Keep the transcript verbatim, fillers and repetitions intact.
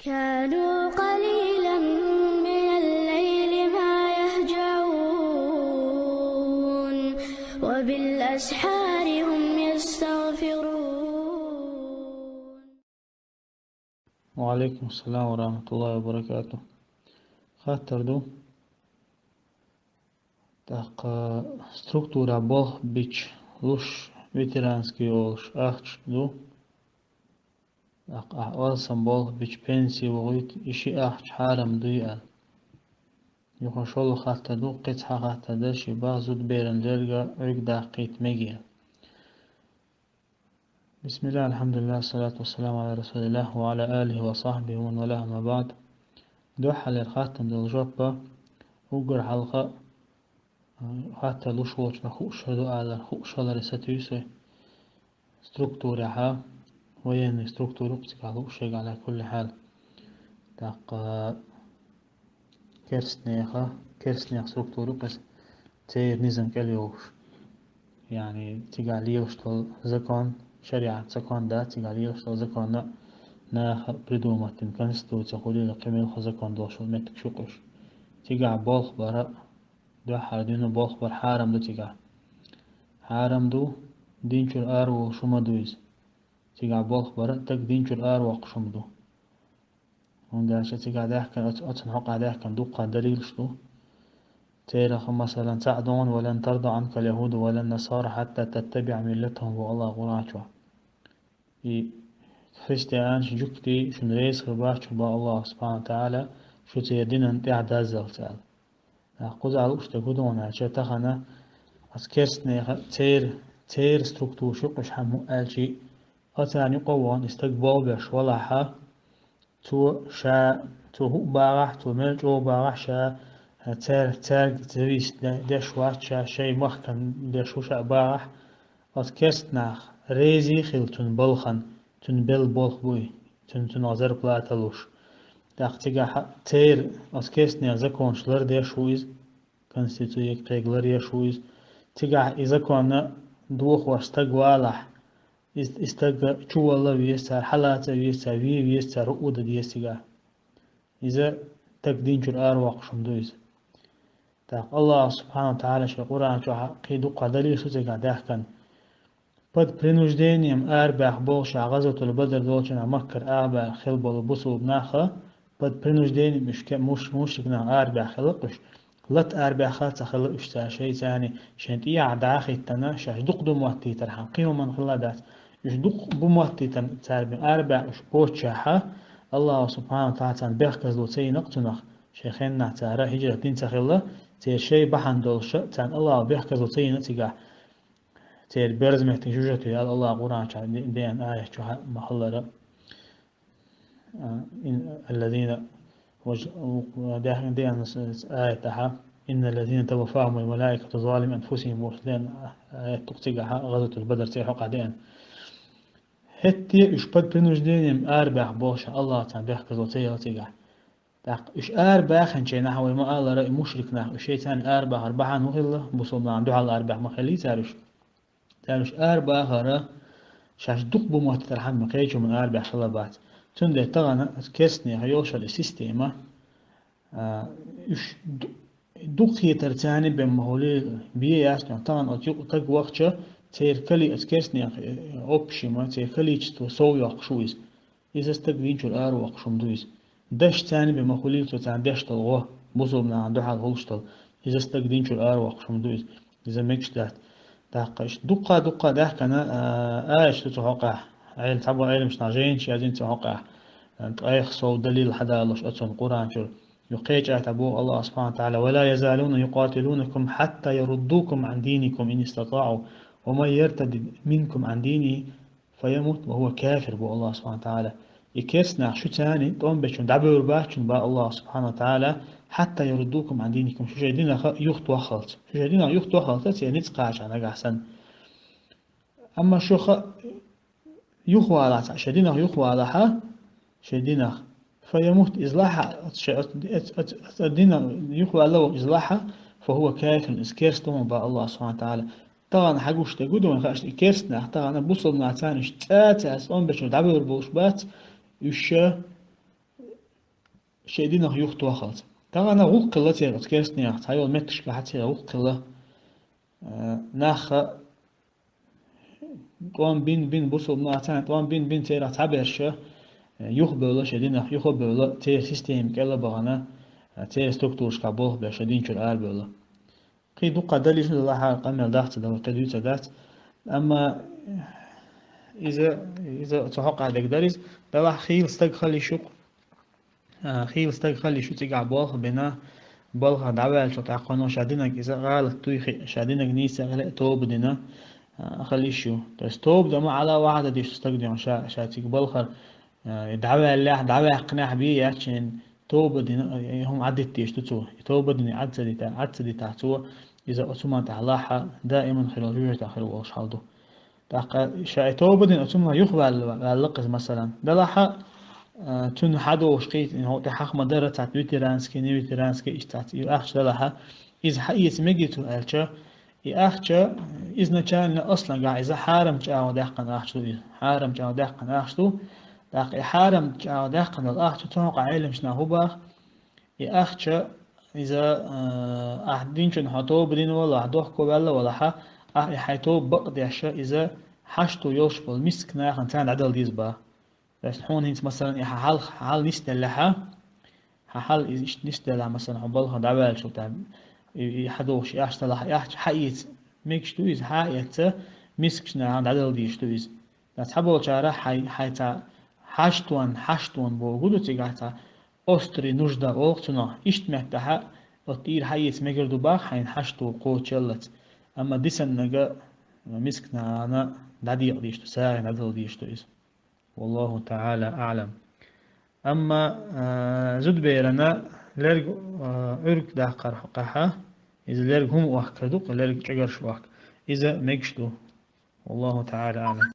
كانوا قليلا من الليل ما يهجعون، وبالأسحار هم يستغفرون. وعليكم السلام ورحمة الله وبركاته. Хаттар ду. ТӀаккха структура болх бича луш, ветеранский йолуш ахча ду. ТӀаккха ахь алсам болх бича пенсий вогӀуьйту, и ши ахча хьарам дуй аьлла. Юха шолгӀа хаттар ду, кхин цхьа хаттар дара, ши бах зудберан лерга Ӏуьрг даккхийта мегий. بسم الله، الحمد لله، الصلاة والسلام على رسول الله وعلى آله وصحبه ومن والاه، أما بعد. Дуьххьалера хаттам долу жоп, уггар хьалха, а, хаттар луш волчунах хууш хир ду алар, хууш хиларе сатуьйсу вай. Структурехьа, военный структура укху цигахь лууш шайга, Ӏала кулли хьал. ТӀаккха керстнеха, керстнех структура укхаза церан низам кӀел йолуш. Яъни цигахь лелаш долу закон, шариат закон дац, цигахь лелаш долу законна наха придумать дина, конституция хуьлийла, кхин мелхо закон долуш волу меттиг шу кхуьш. Цигахь болх бара, дуьххьара дуьйна болх бара хьарам ду цигахь. Хьарам ду, дин чуьра араволуш хӀума ду иза. Цигахь болх бара, стаг дин чуьра аравоккхуш хӀума ду. ХӀунда аьлча цигахь даьхкина, оц-, оцун хьокъехь даьхкина дуккха далилаш ду. Церах, масалан, цхьаъ ду: «ولن ترضى عنك اليهود ولا النصارى حتى تتبع ملتهم», боху АллахӀа Къуръан чохь. И христианаш, жуьгтий шуна реза хир бац, боху АллахӀа субхьана ва тагӀала, шу церан динан тӀехь даззалц аьлла. Нах кхузахь лууш дерг хӀун ду аьлча, тахана аса керстнеха церан, церан структура шу кхуьш хӀума аьлчи, оцарна юкъа а вахана, и стаг болх беш валахьа, цо ша, цо хӀуъа багӀахь, цо мел чӀогӀа багӀахь, ша, цаьр-, цаьрга зависит де-, деш вац, ша шайн махкана деш ву ша багӀахь, оцу керстнах резий хила цуьнан балхана, цуьнан белла болх буй, цуьнан, цуьнан зарплата луш. ТӀаккха цигахь церан оцу керстнех законаш лардеш ву иза, конституци кхега ларъеш ву иза. Цигахь и законна дохош стаг валахь, и, и стаг чувалла веза цара, хьалаца веза цара, ве веза цара, хӀуъа дан деза цигахь. Иза стаг дин чуьра аравоккхуш хӀума ду иза. ТӀаккха АллахӀа субхьана ва тагӀала шен Къуръан чохь кхин дуккха далилаш ду цигахь даьхкина. Под принуждением арабаьхна болуш, гӀазотул Бадр долчу Маккара арабаьхна хилла болу бусулба нах, под принуждением уьш ке-, муш-, мушрик нах арабаьхна хилла уьш. Лата арабаьхна ца хилла уьш цара шайца, шайн тӀехьа дӀа а хӀиттина, шаьш дукха ду моттийтархьама, кхин хӀуманна хилла дац. Уьш дукха бу моттийтарна цара бен арабаьхна уьш боцчахьа, АллахӀа субхьана ва тагӀала царна бехказло ца йина-кх цунах, шайн хеннахь цара хӀижрат дина ца хилла, церан шайн бахьана долуша, царна АллахӀа бехказло ца йина цигахь. Церан берза меттиг жужа туьял АллахӀа Къуръан чохь де-, деана аят чохь ма-хиллара. А, ин-, الذين وج-، деана с-, с-, аят ахьа: «إن الذين توفاهم الملائكة ظالمي أنفسهم», бохуш деана аят ду-кх цигахь, гӀазотул Бадр церан хьокъехь деана. ХӀетте уьш под принуждением арабаьхна болуш, АллахӀа царна бехказло ца елла цигахь. ТӀаккха уьш арабаьхначу хенахь, вай ма-аллара, и мушрик нах, уьш шайца арабахар бахьана хӀун хилла, бусулба нахана дуьхьал арабаьхна ма хиллий цара уьш. Цара уьш арабахара, шаьш дукха бу моттийтархьама, кхечу хӀуманна арабаьхна хилла бац. Цундела тахана оцу керстнех йолуш йолу и система, а, уьш ду-, дукхахьийтар царна бен ма хуьлий, бен яц, тахана оцу юкъа стаг вахча, церан кали-, оцу керстнех, э, общий ма, церан количество сов йоккхуш ву иза. Иза стаг дин чуьра аравоккхуш хӀума ду иза. Даш царна бен ма хуьлий, цо царна деш долу гӀо, бусулба нахана дуьхьал хуьлуш долу. Иза стаг дин чуьра аравоккхуш хӀума ду иза. Иза мегаш дац. ТӀаккха иштта дуккха-дуккха даьхкина, а, аят ду цу хьокъехь. Ӏел-, цхьаболу Ӏеламнаха жайнаш язйина цу хьокъехь. Ткъех сов далил хьадалош оцунна Къуръан чуьра. Юха кхечу аятехь боху АллахӀа субхьана ва тагӀала: «ولا يزالون يقاتلونكم حتى يردوكم عن دينكم إن استطاعوا، ومن يرتدد منكم عن دينه فيمت وهو كافر», боху АллахӀа субхьана ва тагӀала. И керст нах шуьца тӀом бечунна дӀабевр бац шуна, боху АллахӀа субхьана ва тагӀала, «حتى يردوكم عن دينكم», шу шайн динах юхатоххалц. Шу шайн динах юхатоххалц, церан ницкъ кхачахьнехь санна. Амма шух юхавалахь, шайн динах юхавалахь, шайн динах. «فيمت», иза лахь, оцу шайн, оцу, оцу, оцу, оцу динах юхаваьлла волу иза лахь, «فهو كافر», иза керст ву, боху АллахӀа субхьана ва тагӀала. Тахана хьан гуш дерг хӀун ду, хаш и керст нах, тахана бусулба нах царна уьш цӀа-цӀа тӀом бечунна дӀабевр болуш бац, уьш ша шайн динах юхатохалца. Тахана гӀулакх хилла церан оцу керстанех, цхьайолу меттигашкахь церан гӀулакх хилла, а, нах тӀом бина, бина, бусулба нах царна тӀом бина, бина, церах цхьаберш, а, юхабевлла шайн динах, юхабевлла, церан система кӀел а бахана, а, церан структурашкахь болх беш, шайн дин чуьра арабевлла. Кхин дуккха далилаш ду, делахь къамел дац, дала кхин дуьйцур дац. Амма иза, иза цу хьокъехь дерг дара иза, делахь хийла стаг хила йиш ю-кх. А, хийла стаг хила йиш ю, цигахь болх бина, балхах дӀаваьллачул тӀаьхьа кхунах шадинарг иза гӀалат дуй хиъна, шадинарг нийса хилла а тоба дина, а, хила йиш ю. То есть тоба дан ма Ӏа вахьа дан деш ду стаг ден ша, ша цига балхара, а, и дӀаваьллехь, дӀаваьккхинехь бен яц шена, тоба дина, и хӀума Ӏадитта деш ду цо. И тоба дина Ӏад ца дита, Ӏад ца дитахь цо, иза оцу хӀуман тӀехь лахь а, даиман хир волу, жуьжуьтахь хир волуш хьал ду. ТӀаккха ша и тоба дина оцу хӀуманах юхаваьлла, ваьлла-кх иза, масалан. Делахь а, а, цунна хьадогӀуш кхийта, хӀокху тӀе хьаха ма-дарра, цхьацца ветеранский, не ветеранский, иштта цхьацца и ахча делахь а, иза хьаэца мегий цо аьлча, и ахча изначально аслангахь иза хьарам чӀагӀо даьккхина ахча ду иза. Хьарам чӀагӀо даьккхина ахча ду. ТӀаккха и хьарам чӀагӀо даьккхина долу ахча, цу хьокъехь Ӏеламнаха хӀун боху, и ахча иза, а, ахь динчунна хьо тоба дина валахь, ахь дохко ваьлла валахь, ахь и хьайн тоба бакъдеш, иза хьашто йолуш болу мискачу нахана царна дӀадала деза боху. То есть хьуна хӀинца, масалан, и хьан хьал, хьан хьал нисделлехь, хьан хьал иза иштта нисделлехь, масалан, хьо балхах дӀаваьллачул тӀаьхьа, и, и хьадогӀуш и ахча делахь, и ахча хьаэца мегаш ду иза, хьаэца мискачу нахана дӀадала дезаш ду иза. Ткъа цхьаболчара хьай-, хьайца хьаштон, хьаштон бохург ду цигахь, цхьа острая нужда олу цунах. Иштта меттехь, оцу тӀера хьаэца мегар ду боху, хьайна хьашто кхочушъяллалц. Амма дисинарг мискачу нахана дӀадекъа дезаш ду, сагӀина дӀадала дезаш ду иза. Валлаху таӀала аӀлам. Амма, а, зудаберана лерг, а, Ӏуьрг даккхар хьокъехь, иза лерг хӀума охкар ду-кх, лерг чӀагарш охка. Иза мегаш ду. Валлаху таӀала аӀлам.